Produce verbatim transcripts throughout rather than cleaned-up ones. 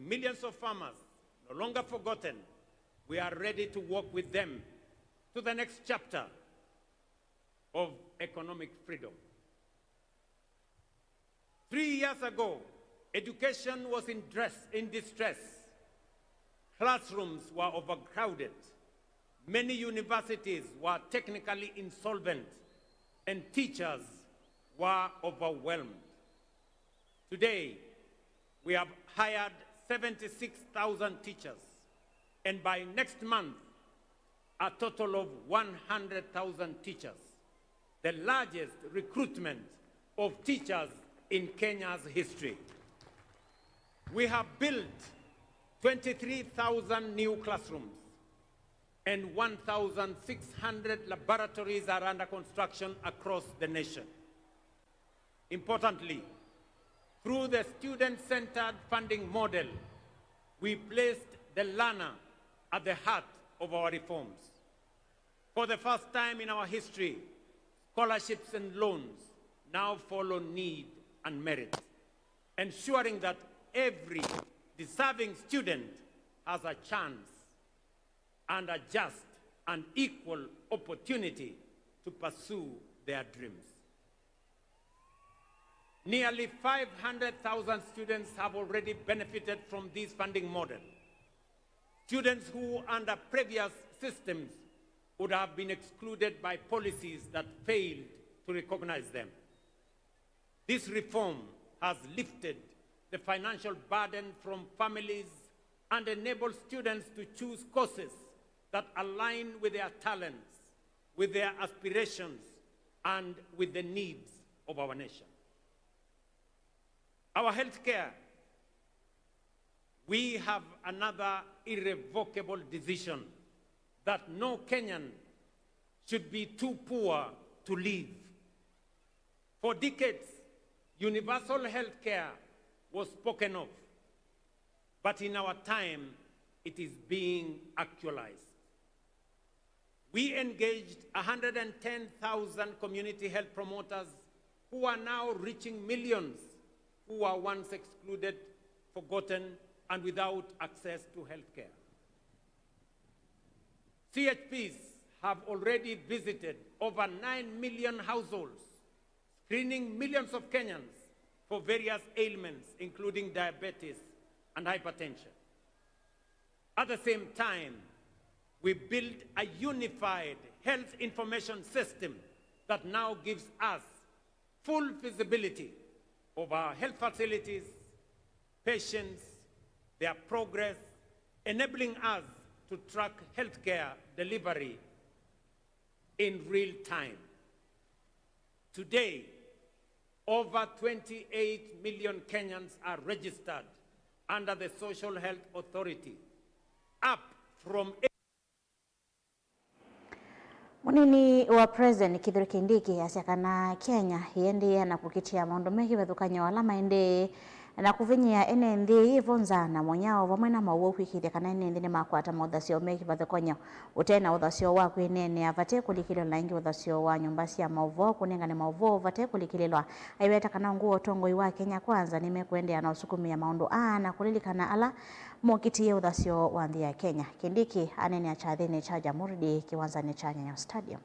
millions of farmers, no longer forgotten, we are ready to walk with them to the next chapter of economic freedom. Three years ago, education was in dress, in distress. Classrooms were overcrowded. Many universities were technically insolvent, and teachers were overwhelmed. Today, we have hired seventy-six thousand teachers, and by next month, a total of one hundred thousand teachers, the largest recruitment of teachers in Kenya's history. We have built twenty-three thousand new classrooms, and one thousand six hundred laboratories are under construction across the nation. Importantly, through the student-centered funding model, we placed the learner at the heart of our reforms. For the first time in our history, scholarships and loans now follow need and merit, ensuring that every deserving student has a chance and a just and equal opportunity to pursue their dreams. Nearly five hundred thousand students have already benefited from this funding model. Students who, under previous systems, would have been excluded by policies that failed to recognize them. This reform has lifted the financial burden from families and enabled students to choose courses that align with their talents, with their aspirations, and with the needs of our nation. Our healthcare, we have another irrevocable decision that no Kenyan should be too poor to live. For decades, universal healthcare was spoken of, but in our time, it is being actualized. We engaged a hundred and ten thousand community health promoters who are now reaching millions who were once excluded, forgotten, and without access to healthcare. C H Ps have already visited over nine million households, screening millions of Kenyans for various ailments, including diabetes and hypertension. At the same time, we build a unified health information system that now gives us full visibility of our health facilities, patients, their progress, enabling us to track healthcare delivery in real time. Today, over twenty-eight million Kenyans are registered under the Social Health Authority, up from Mũnini wa President Kithure Kindiki asya kana Kenya ĩendee na kũkitĩa maũndũ me kĩvathũkany'o ala maendee na kũvinyĩa ene nthĩ ĩvonza na mũnyao vamwe na maũwau kwĩkĩĩthya kana ene nthĩ nĩmakwata maũthasyo me kĩvathũkany'o. Ũte na ũthasyo wa kwĩneenea vate kũlikĩlĩlwa na ĩngĩ ũthasyo wa nyũmba sya maũvoo kũnengane maũvoo vate kũlikĩlĩlwa. Aiweta kana ungu wa ũtongoi wa Kenya Kwanza nĩmekũendeea na ũsukumĩa maũndũ aa na kũlilikana ala mokitĩe ũthasyo wa nthĩ ya Kenya. Kindiki aneenea kyathĩnĩ kya Jamhuri Day kĩwanzanĩ kya Nyayo Stadium.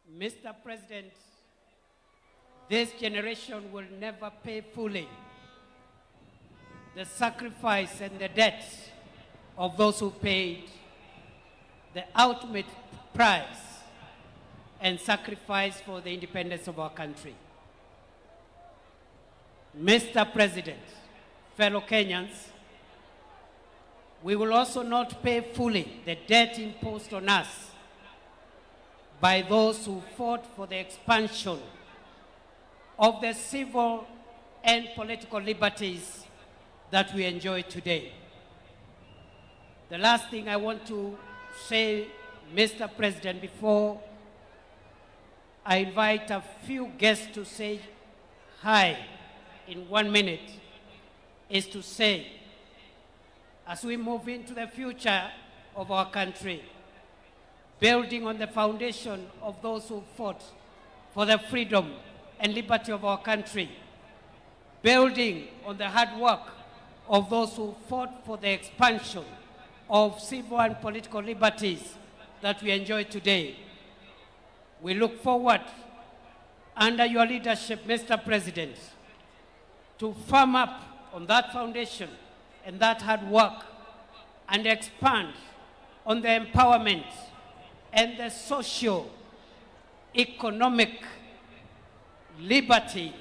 Mister President, this generation will never pay fully the sacrifice and the debt of those who paid the ultimate price and sacrifice for the independence of our country. Mister President, fellow Kenyans, we will also not pay fully the debt imposed on us by those who fought for the expansion of the civil and political liberties that we enjoy today. The last thing I want to say, Mister President, before I invite a few guests to say hi in one minute, is to say, as we move into the future of our country, building on the foundation of those who fought for the freedom and liberty of our country, Building on the hard work of those who fought for the expansion of civil and political liberties that we enjoy today. We look forward, under your leadership, Mister President, to firm up on that foundation and that hard work and expand on the empowerment and the socio-economic liberty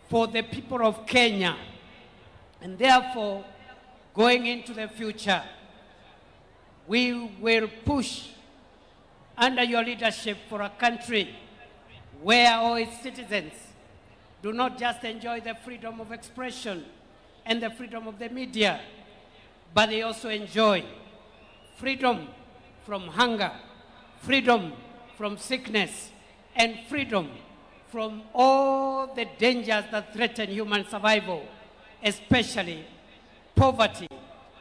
for the people of Kenya. And therefore, going into the future, we will push under your leadership for a country where all its citizens do not just enjoy the freedom of expression and the freedom of the media, but they also enjoy freedom from hunger, freedom from sickness, and freedom from all the dangers that threaten human survival, especially poverty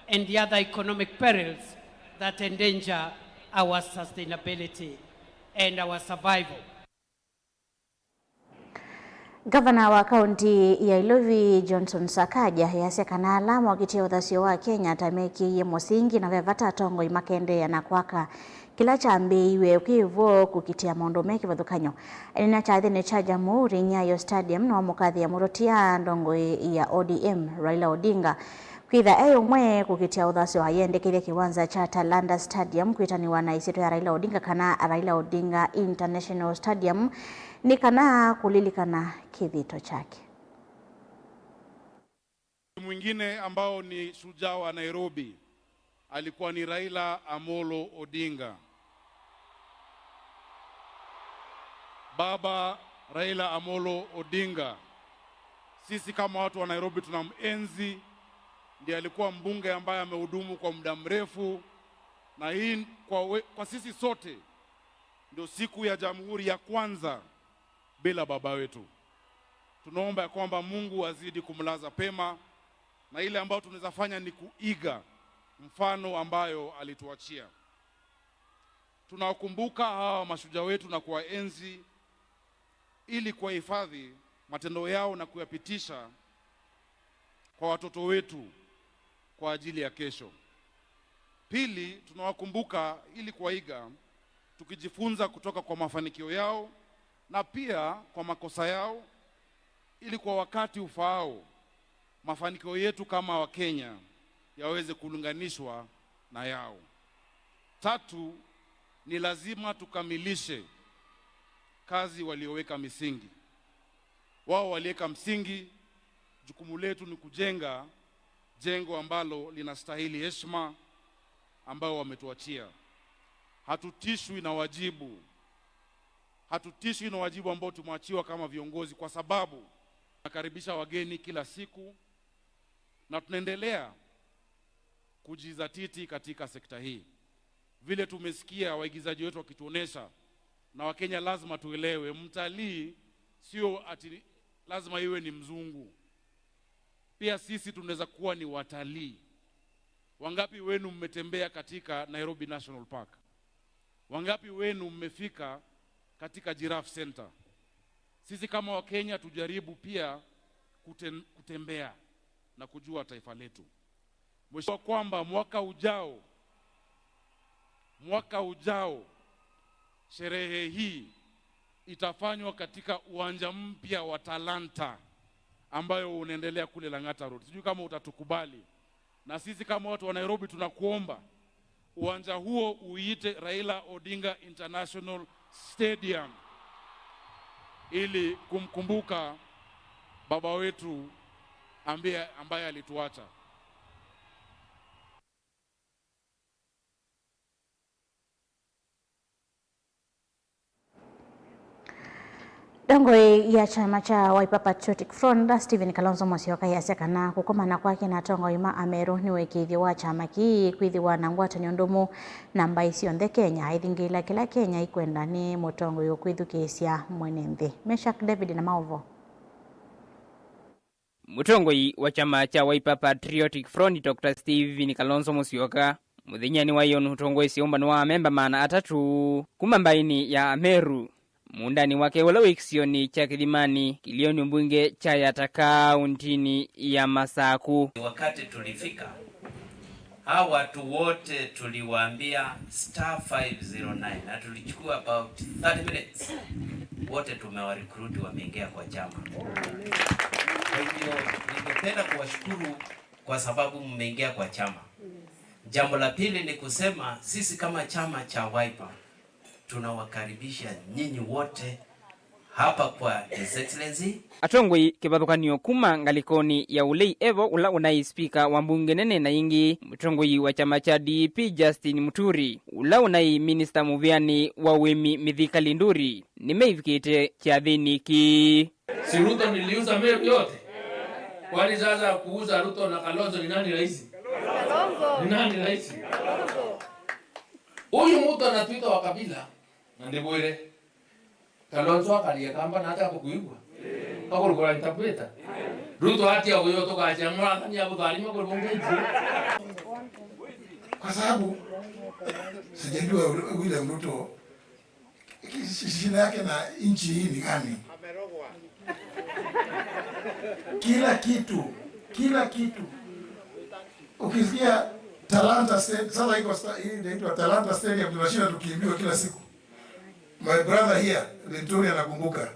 and the other economic perils that endanger our sustainability and our survival. Ngavana wa kaunti ya Ilovi, Johnson Sakaja, easya kana ala mokĩtie ũthasyo wa Kenya ta mekĩie mũsingi na ve vata atongoi makendeea na kwaka kĩla kyambĩĩiw'e kwĩ vo kũkitĩa maũndũ me kĩvathũkany'o. Eneena kyathĩnĩ kya Jamhuri Nyayo Stadium, nĩwamũkathĩa mũtũtia ndongoi ya O D M, Raila Odinga, kwĩtha e ũmwe kũkitĩa ũthasyo ayendekethya kĩwanza kya Talanta Stadium kwĩtanĩwa na ĩsyĩtwa ya Raila Odinga kana Raila Odinga International Stadium nĩ kana kũlilikana kĩthito kyake. Mwingine ambao ni shujaa wa Nairobi alikuwa ni Raila Amolo Odinga. Baba Raila Amolo Odinga, sisi kama watu wa Nairobi tunamenzi. Ndiye alikuwa mbunge ambaye amehudumu kwa muda mrefu, na hii kwa, we, kwa sisi sote ndio siku ya jamhuri ya kwanza bila baba wetu. Tunaomba ya kwamba Mungu azidi kumlaza pema, na ile ambayo tunaweza fanya ni kuiga mfano ambayo alituachia. Tunawakumbuka hawa mashujaa wetu na kuwaenzi ili kuwahifadhi matendo yao na kuyapitisha kwa watoto wetu kwa ajili ya kesho. Pili, tunawakumbuka ili kuwaiga, tukijifunza kutoka kwa mafanikio yao na pia kwa makosa yao, ili kwa wakati ufaao mafanikio yetu kama Wakenya yaweze kulinganishwa na yao. Tatu, ni lazima tukamilishe kazi walioweka misingi. Wao waliweka msingi, jukumu letu ni kujenga jengo ambalo linastahili heshima ambayo wametuachia. Hatutishwi na wajibu. Hatutishwi na wajibu ambao tumeachiwa kama viongozi, kwa sababu tunakaribisha wageni kila siku na tunaendelea kujizatiti katika sekta hii. Vile tumesikia waigizaji wetu wakituonesha, na Wakenya lazima tuelewe, mtalii sio ati lazima iwe ni mzungu. Pia sisi tunaweza kuwa ni watalii. Wangapi wenu mmetembea katika Nairobi National Park? Wangapi wenu mmefika katika Giraffe Center? Sisi kama Wakenya tujaribu pia kuten-, kutembea na kujua taifa letu. Mheshimiwa, kwamba mwaka ujao, mwaka ujao, sherehe hii itafanywa katika uwanja mpya wa Talanta ambayo unaendelea kule Lang'ata Road. Sijui kama utatukubali. Na sisi kama watu wa Nairobi tunakuomba uwanja huo uite Raila Odinga International Stadium ili kumkumbuka baba wetu ambaye, ambaye alituacha. Ndongoi ya kyama kya Wiper Patriotic Front, Stephen Kalonzo Musyoka, easya kana kũkomana kwake na atongoi ma Ameru nĩ ũĩkĩĩthyo wa kyama kĩĩ kwĩthĩwa na ngwatanĩo ndũmu na mbaĩ syonthe Kenya, aithingĩĩla kĩla Kenya ĩkwenda nĩ mũtongoi ũkwĩthukĩĩsya mwene nthĩ. Meshack David na maũvoo. Mũtongoi wa kyama kya Wiper Patriotic Front, Doctor Stephen Kalonzo Musyoka, mũthenyanĩ wa ĩyoo nũtongoesye ũmbano wa amemba maana atatũ kuma mbaĩnĩ ya Ameru, mũũndanĩ wake ũla wĩ kĩsionĩ kya Kĩthimani, kĩlĩonĩ mbunge kya Yatta kaũntĩnĩ ya Masaku. Wakati tulifika, hawa watu wote tuliwaambia star five zero nine, na tulichukua about thirty minutes, wote tumewarecruit, wameingia kwa chama. Kwa hivyo, ningependa kuwashukuru kwa sababu mmeingia kwa chama. Jambo la pili ni kusema sisi kama chama cha Wiper tunawakaribisha nyinyi wote hapa kwa His Excellency. Atongoi kĩvathũkany'o kuma ngalĩkonĩ ya ũlei evo ũla ũnaĩ spika wa mbunge nene na ĩngĩ mũtongoi wa kyama kya D P Justin Muturi, ũla ũnaĩ minista mũvĩanĩ wa ũĩmi Mithika Linturi, nĩmeivikĩte kyathĩnĩ kĩĩ. Si Ruto niliuza Meru yote? Kwani sasa kuuza Ruto na Kalonzo ni nani rais? Ni nani rais? Huyu mtu anatuita wa kabila, na ndivwire. Kalonzo akalia kamba na hata kukuigwa. Akurukura interpreter. Ruto atia huyo toka achia mwana ni akuthalima kwa bonge. Kwa sababu sijajua William Ruto shida yake na nchi hii ni gani? Kila kitu, kila kitu. Ukisikia Talanta Stadium, sasa iko sta-, hii inaitwa Talanta Stadium, tunashinda tukiimbiwa kila siku. My brother here, Linturi anakumbuka.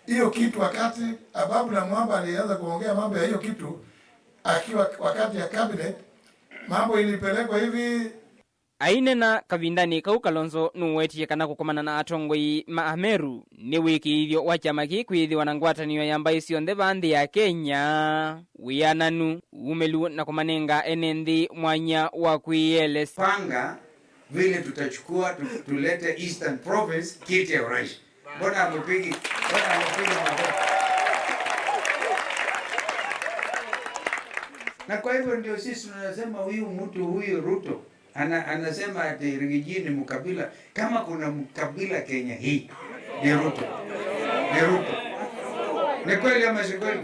Hiyo kitu wakati Ababu na Mwamba alianza kuongea mambo ya hiyo kitu, akiwa wakati ya cabinet, mambo ilipelekwa hivi. Aineena kavindanĩ kau, Kalonzo nũwetie kana kũkomana na atongoi ma Ameru nĩ wĩkĩĩthyo wa kyama kĩĩ kwĩthĩwa na ngwatanĩo ya mbaĩ syonthe vaa nthĩ ya Kenya, wĩananu, umĩlu na kũmanenga ene nthĩ mwanya wa kwĩyĩelesya. Panga vile tutachukua tu-, tulete Eastern Province kiti ya urais. Mbona hamupigi? Mbona hamupigi makofi? Na kwa hivyo ndio sisi tunasema huyu mtu huyu Ruto ana-, anasema ati Rigiji ni mkabila. Kama kuna mkabila Kenya hii, ni Ruto. Ni Ruto. Ni kweli ama si kweli?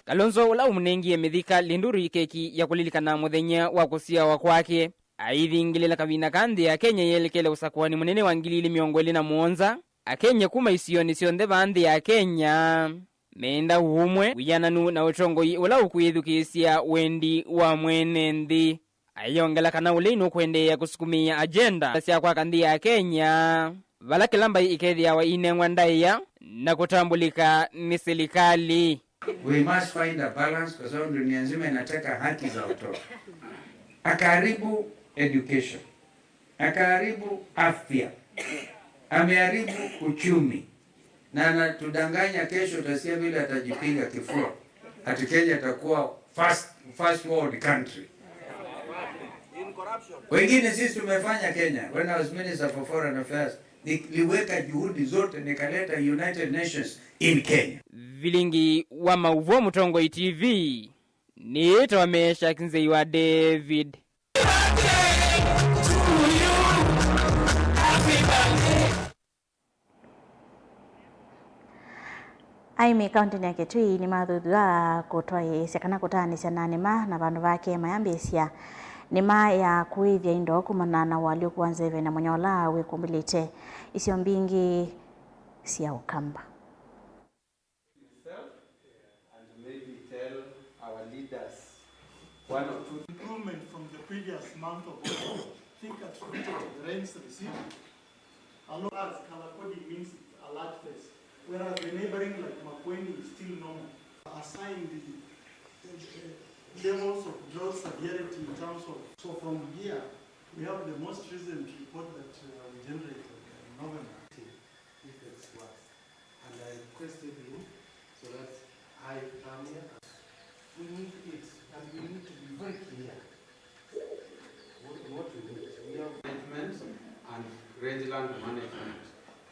Kalonzo, ũla ũmũnengie Mithika Linturi keki ya kũlilikana mũthenya wa kũsyawa kwake, aithingĩlĩla kavinda ka nthĩ ya Kenya yelekele ũsakũani mũnene wa ngili ilĩ mĩongo ĩlĩ na mũonza, Akenya kuma isionĩ syonthe vaa nthĩ ya Kenya meenda ũũmwe, wĩananu na ũtongoi ũla ũkwĩthukĩĩsya wendi wa mwene nthĩ. Ayongela kana ũlei nũkũendeea kũsukumĩĩa agenda sya kwaka nthĩ ya Kenya, vala kĩla mbaĩ ikethĩawa inengwa ndaĩa na kũtambũlĩka nĩ silikalĩ. We must find a balance kwa sababu dunia nzima inataka haki za watoto. Akaharibu education. Akaharibu afya. Ameharibu uchumi. Na anatudanganya, kesho utasikia vile atajipiga kifua. Ati Kenya itakuwa first, first world country. Wengine sisi tumefanya Kenya. When I was Minister for Foreign Affairs, niliweka juhudi zote nikaleta United Nations in Kenya. Vilingi wa mauvoo Mũtongoi T V, nĩĩtawa Meshack Nzei wa David. Aĩmi kaũntĩnĩ ya Kitui nĩmathuthw'a kũtwaĩĩsya kana kũtaanĩsya na nĩma, na vandũ vake mayambĩĩsya nĩma ya kũĩthya indo kumana na ũalyũku wa nzeve na mũnyola wĩkumbĩlĩte isio mbingĩ sya Ũkamba. Yourself and maybe tell our leaders one or two. Improvement from the previous month of August. Think attributed to the rains received. A lot as Kalakodi means a large fest, whereas the neighboring like Makueni is still normal. Assigned the, the, the levels of drought severity in terms of. So from here, we have the most recent report that, uh, we generated in November. If it's worse. And I requested him so that I come here. We need it, and we need to be very clear what, what we need. We have management and rangeland management.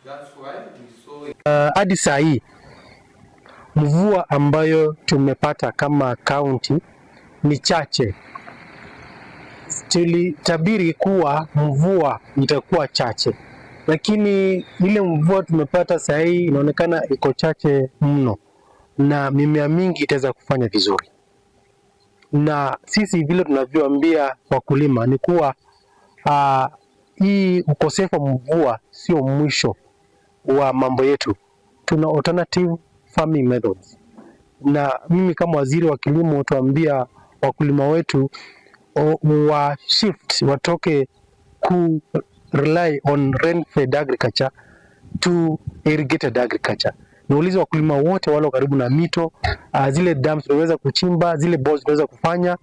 That's why we saw. Uh, hadi saa hii mvua ambayo tumepata kama kaunti ni chache. Tulitabiri kuwa mvua itakuwa chache, lakini ile mvua tumepata saa hii inaonekana iko chache mno, na mimea mingi itaweza kufanya vizuri. Na sisi vile tunavyoambia wakulima ni kuwa, ah, hii ukosefu wa mvua sio mwisho wa mambo yetu. Tuna alternative farming methods. Na mimi kama waziri wa kilimo, tuambia wakulima wetu o-, wa shift, watoke ku rely on rain fed agriculture to irrigated agriculture. Niulize wakulima wote wale karibu na mito, ah, zile dams tunaweza kuchimba, zile boreholes tunaweza kufanya,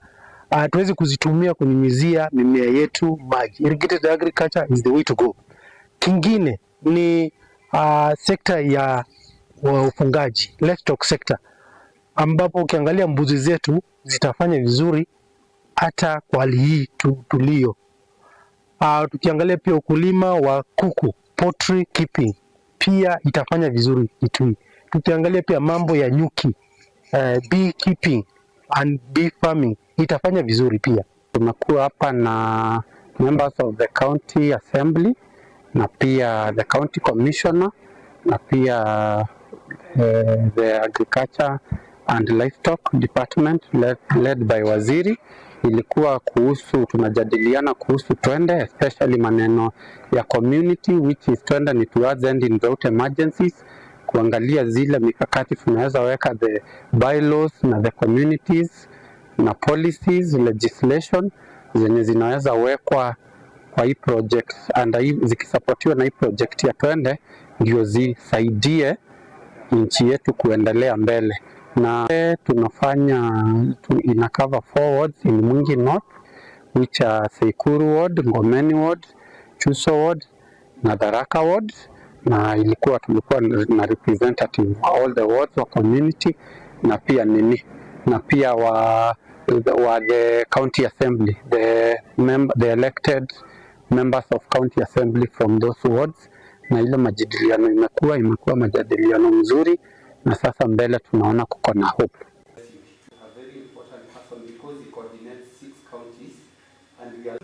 ah, tuweze kuzitumia kunyunyizia mimea yetu maji. Irrigated agriculture is the way to go. Kingine ni, ah, sekta ya, wa ufugaji, livestock sector, ambapo ukiangalia mbuzi zetu zitafanya vizuri hata kwa hali hii tu-, tulio. Ah, tukiangalia pia ukulima wa kuku, poultry keeping, pia itafanya vizuri Kitui. Tukiangalia pia mambo ya nyuki, eh, bee keeping and bee farming, itafanya vizuri pia. Tumekuwa hapa na members of the county assembly na pia the county commissioner na pia, eh, the agriculture and livestock department led, led by waziri. Ilikuwa kuhusu, tunajadiliana kuhusu Twende, especially maneno ya community, which is Twende ni towards ending drought emergencies, kuangalia zile mikakati tunaweza weka, the bylaws na the communities na policies, legislation zenye zinaweza wekwa kwa hii project, and hii, zikisapotiwa na hii project ya Twende, ndio zisaidie nchi yetu kuendelea mbele. Na, eh, tunafanya tu, ina cover four wards in Mwingi North, which are Seikuru Ward, Ngomeni Ward, Chuso Ward na Tharaka Ward, na ilikuwa, tulikuwa na representative all the wards wa community na pia nini, na pia wa, wa the county assembly, the mem-, the elected members of county assembly from those wards, na ile majadiliano imekuwa, imekuwa majadiliano mzuri, na sasa mbele tunaona kuko na hope. A very important person because he coordinates six counties and we are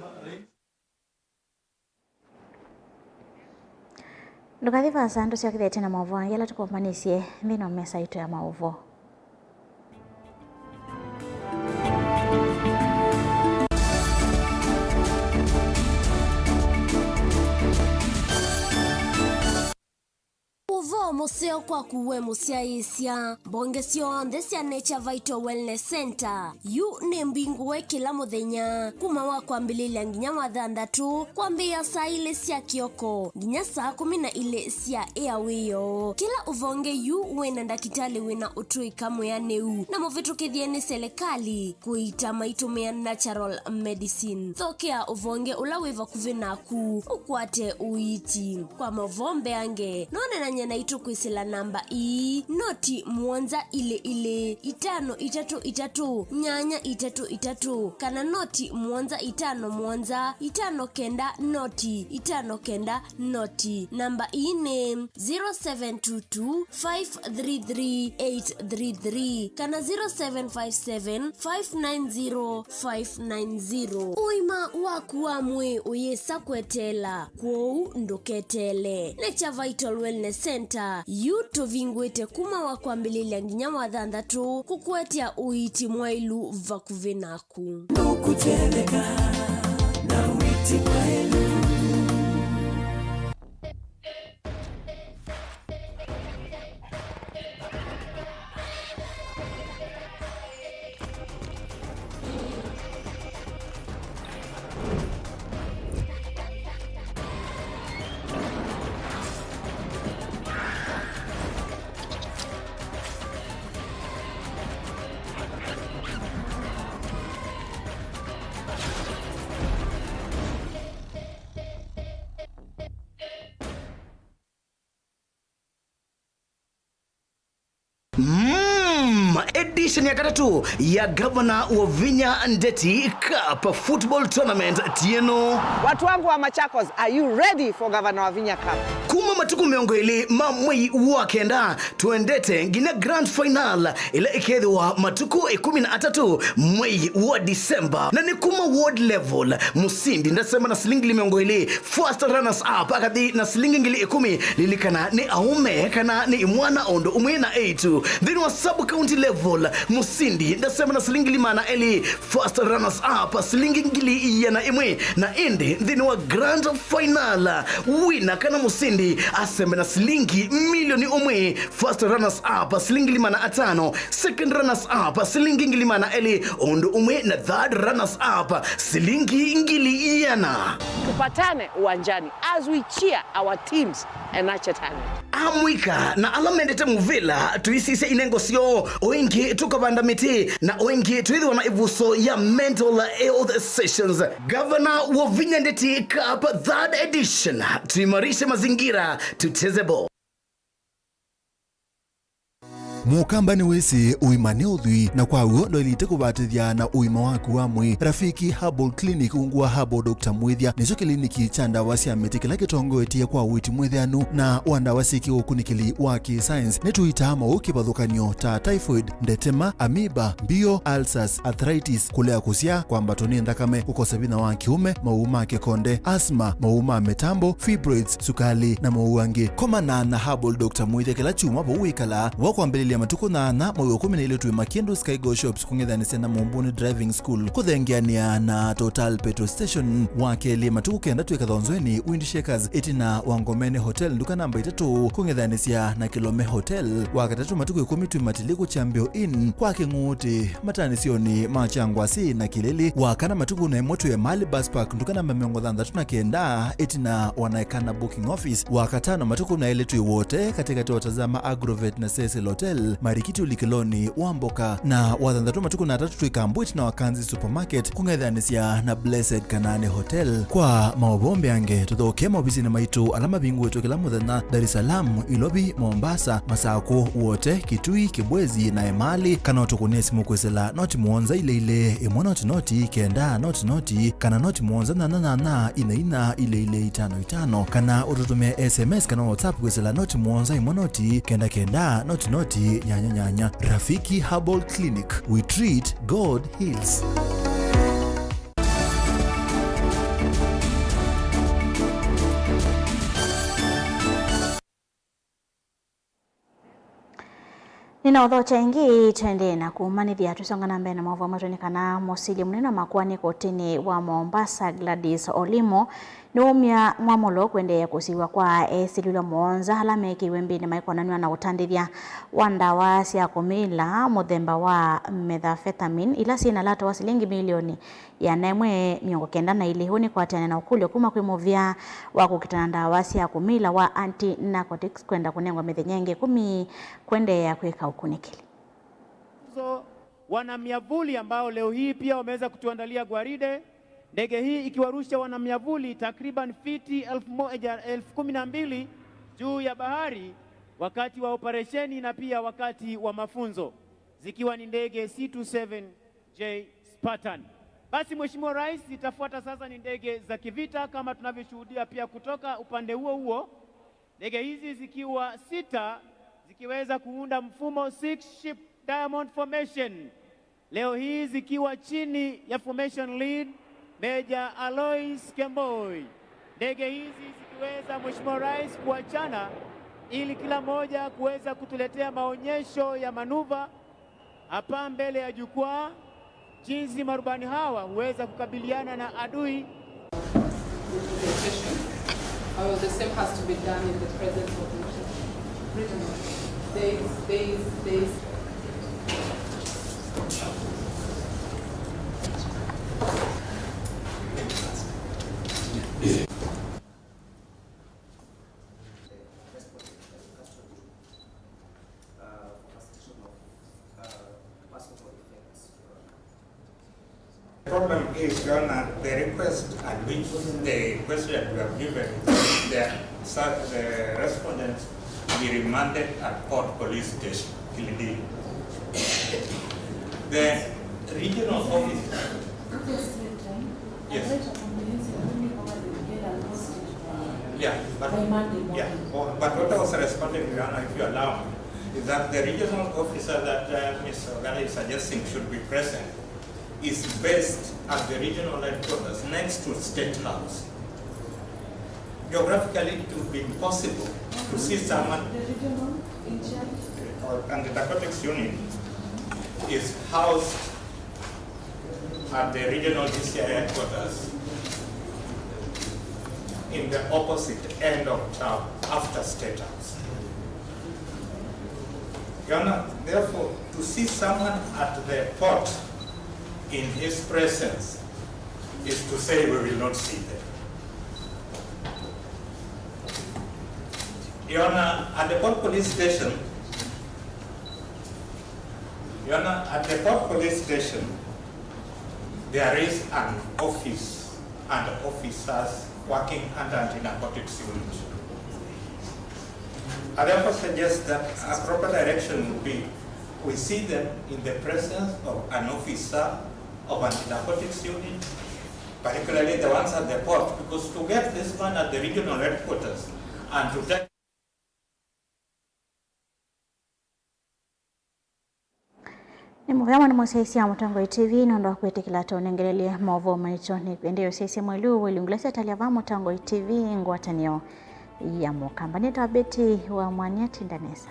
Ndũkathi vaasa, ndũsyokethetye na maũvoo angĩ ala tũkombanĩsye nthĩnĩ wa mesa yitũ ya maũvoo. Ũvoo mũseo kwaku we mũsyaĩĩsya. Mbonge syonthe sya Nature Vital Wellness Center yu nĩ mbingũe kĩla mũthenya kuma wa kwambĩlĩlya nginya wa thanthatũ, kwambĩĩa saa ilĩ sya kĩoko nginya saa kũmi na ilĩ sya ĩa wĩoo. Kĩla ũvonge yu wĩna ndakĩtalĩ wĩna ũtũĩka mwĩanĩu na mũvĩtũkĩthye nĩ selekalĩ kũiita maitũmĩa natural medicine. Thokea ũvonge ũla wĩ vakuvĩ naku ũkwate ũiiti. Kwa maũvoo mbeange, no ũneenany'e naitũ kwĩsĩla namba ii, noti mũonza ilĩ ilĩ, itano itatũ itatũ, nyanya itatũ itatũ, kana noti mũonza itano mũonza, itano kenda noti, itano kenda noti. Namba ii nĩ zero seven two two, five three three, eight three three kana zero seven five seven, five nine zero, five nine zero. Ũima waku wa mwĩĩ ũyĩsa kweteela, kwoou ndũketeele. Nature Vital Wellness Center yu tũvingũĩte kuma wa kwambĩlĩlya nginya wa thanthatũ kũkũetea ũiiti mwaĩlu vakuvĩ naku. Ndũkũtetheka na ũiiti mwaĩlu. Mm, edition ya katatũ ya Gavana Wavinya Ndeti Cup Football Tournament tieno. Watu wangu wa Machakos, are you ready for Governor Wavinya Cup? Kuma matukũ mĩongo ĩlĩ ma mwei wa kenda, twendete nginya grand final ĩla ĩkethĩwa matukũ ĩkũmi na atatũ mwei wa December, na nĩ kuma ward level. Mũsindi ndasema na silingi ngili mĩongo ĩlĩ, first runners up akathi na silingi ngili ĩkũmi. Lilikana nĩ aũme kana nĩ imwana o ũndũ ũmwe na eĩtu. Nthĩnĩ wa sub county level, mũsindi ndasema na silingi ngili maana elĩ, first runners up silingi ngili iana ĩmwe, na ĩndĩ nthĩnĩ wa grand final, wina kana mũsindi Asembe na silingi milioni ũmwe, first runners up silingi ngili maana atano, second runners up silingi ngili maana elĩ, ũndũ ũmwe na third runners up silingi ngili iana. Tupatane uwanjani as we cheer our teams and nurture talent. Amũika na ala mendete mũvĩla, tũisisye inengo syoo, o ĩngĩ tũkavanda mĩtĩ, na o ĩngĩ twĩthĩwa na ĩvuso ya mental health sessions. Gavana wa Vinya Ndeti Cup third edition, tuimarishe mazingira, tucheze ball. Mũkamba nĩwĩsĩ ũima nĩ ũthwii, na kwa w'o ndwaĩlĩte kũvatĩthya na ũima waku wa mwĩĩ. Rafiki Herbal Clinic, ungu wa Herbal Doctor Mwĩthya, nĩkyo kĩliniki kya ndawa sya mĩtĩ kĩla kĩtongoetye kwa ũiiti mwĩtheanu na wa ndawa syĩ kĩũkunĩkĩli wa kĩ-science. Nĩtũitaa maũũ kĩvathũkany'o ta typhoid, ndetema, amoeba, mbio, ulcers, arthritis, kũlea kũsyaa, kwambatwa nĩ nthakame, kũkosa vinya wa kĩũme, maũũ ma kĩkonde, asthma, maũũ ma mĩtambo, fibroids, sukali, na maũũ angĩ. Komana na Herbal Doctor Mwĩthya kĩla kyumwa vau wĩkalaa. Wa kwambĩlĩlya matukũ nyanya mwei wa ĩkũmi na ilĩ twĩ Makindu Sky Go Shops kũng'ethanĩsya na Mumbuni Driving School, kũthengeanĩa na Total Petrol Station. Wa kelĩ matukũ kenda twĩ Kathonzweni Wind Shakers, ĩtina wa Ngomeni Hotel, nduka namba itatũ, kũng'ethanĩsya na Kilome Hotel. Wa katatũ matukũ ĩkũmi twĩ Matili Kuchambio Inn kwa Kĩng'ũũtĩ, matanĩsyonĩ ma Kyangwasi na Kĩlĩlĩ. Wa kana matukũ na ĩmwe twĩ Emali Bus Park, nduka namba mĩongo thanthatũ na kenda, ĩtina wa Naekana Booking Office. Wa katano matukũ na elĩ twĩ Wote, katĩkatĩ wa Tazama Agrovet na Cecil Hotel, Marikiti ũlikĩlonĩ wa mboka. Na wa thanthatũ matukũ na atatũ twĩ Kambwit na Wakanzi Supermarket, kũng'ethanĩsya na Blessed Kanani Hotel. Kwa maũvoo mbeange, tũthokee maovisinĩ maitũ ala mavingũĩtwe kĩla mũthenya, Dar es Salaam, Ilovi, Mombasa, Masakũ, Wote, Kitui, Kibwezi na Emali, kana ũtũkũnĩe simũ kwĩsĩla noti mũonza ilĩ ilĩ, ĩmwe noti noti, kenda noti noti, kana noti mũonza nyanya nyanya, ina ina, ilĩ ilĩ, itano itano, kana ũtũtũmĩe S M S kana WhatsApp kwĩsĩla noti mũonza ĩmwe noti, kenda kenda, noti noti, nyanya nyanya. Rafiki Herbal Clinic, we treat, God heals. Nĩnaũthokya ĩngĩ, tũendee na kũmanyĩthya tũsonga na mbee na maũvoo maitũ nĩ kana mũsilye mũnene wa makoani kotĩnĩ wa Mombasa Gladys Olimo nĩwaumya mwamũlo kũendeea kũsiw'a kwa esilĩlwa mũonza ala meekĩiwe mbĩnĩ maikonanw'a na ũtandĩthya wa ndawa sya kũmila mũthemba wa methamphetamine ila syĩ na lato wa silingi milioni ĩana ĩmwe mĩongo kenda na ilĩ. Ũu nĩ kũatĩanĩa na ũkũlyo kuma kwĩ mũvĩa wa kũkitana ndawa sya kũmila wa anti-narcotics kwenda kũnengwa mĩthenya ĩngĩ ĩkũmi kũendeea kwĩka ũkunĩkĩli. Wanamiavuli ambao leo hii pia wameweza kutuandalia gwaride, ndege hii ikiwarusha wanamiavuli takriban fiti elfu moja, elfu kumi na mbili juu ya bahari wakati wa operesheni na pia wakati wa mafunzo, zikiwa ni ndege C twenty-seven J Spartan. Basi Mheshimiwa Rais, zitafuata sasa ni ndege za kivita kama tunavyoshuhudia pia kutoka upande huo huo. Ndege hizi zikiwa sita zikiweza kuunda mfumo six ship diamond formation. Leo hii zikiwa chini ya formation lead Major Alois Kemboi. Ndege hizi zikiweza, Mheshimiwa Rais, kuachana ili kila moja kuweza kutuletea maonyesho ya manuva hapa mbele ya jukwaa, jinsi marubani hawa huweza kukabiliana na adui. Well, the same has to be done in the presence of the regional. There is, there is, there is Problem is, Your Honor, the request and which the question you have given, the, the respondents be remanded at Port Police Station, Kilindini. The regional office. Yes. Yeah, but, yeah, oh, but what I was responding, Your Honor, if you allow me, is that the regional officer that, uh, Mister Ogala is suggesting should be present is based at the regional headquarters next to State House. Geographically, it would be impossible to see someone. The regional in charge. Uh, and the narcotics unit is housed at the regional D C I headquarters. in the opposite end of town after State House. You know, therefore, to see someone at the port in his presence is to say we will not see them. You know, at the port police station, you know, at the port police station, there is an office and officers working under anti-narcotics unit. I therefore suggest that a proper direction would be we see them in the presence of an officer of anti-narcotics unit, particularly the ones at the port, because to get this man at the regional headquarters and to take Nĩ mũvea mũno mũsyaĩĩsya Mũtongoi T V nũndũ wa kwĩtĩkĩla tũnengelelye maũvoo maitũ. Nĩkwendee ũsyaĩĩsya mwelũ wa ilungu ila syatalya vaa Mũtongoi T V ngwatanĩo ya Mũkamba. Nĩtawa Betty wa Mwania, tinda nesa.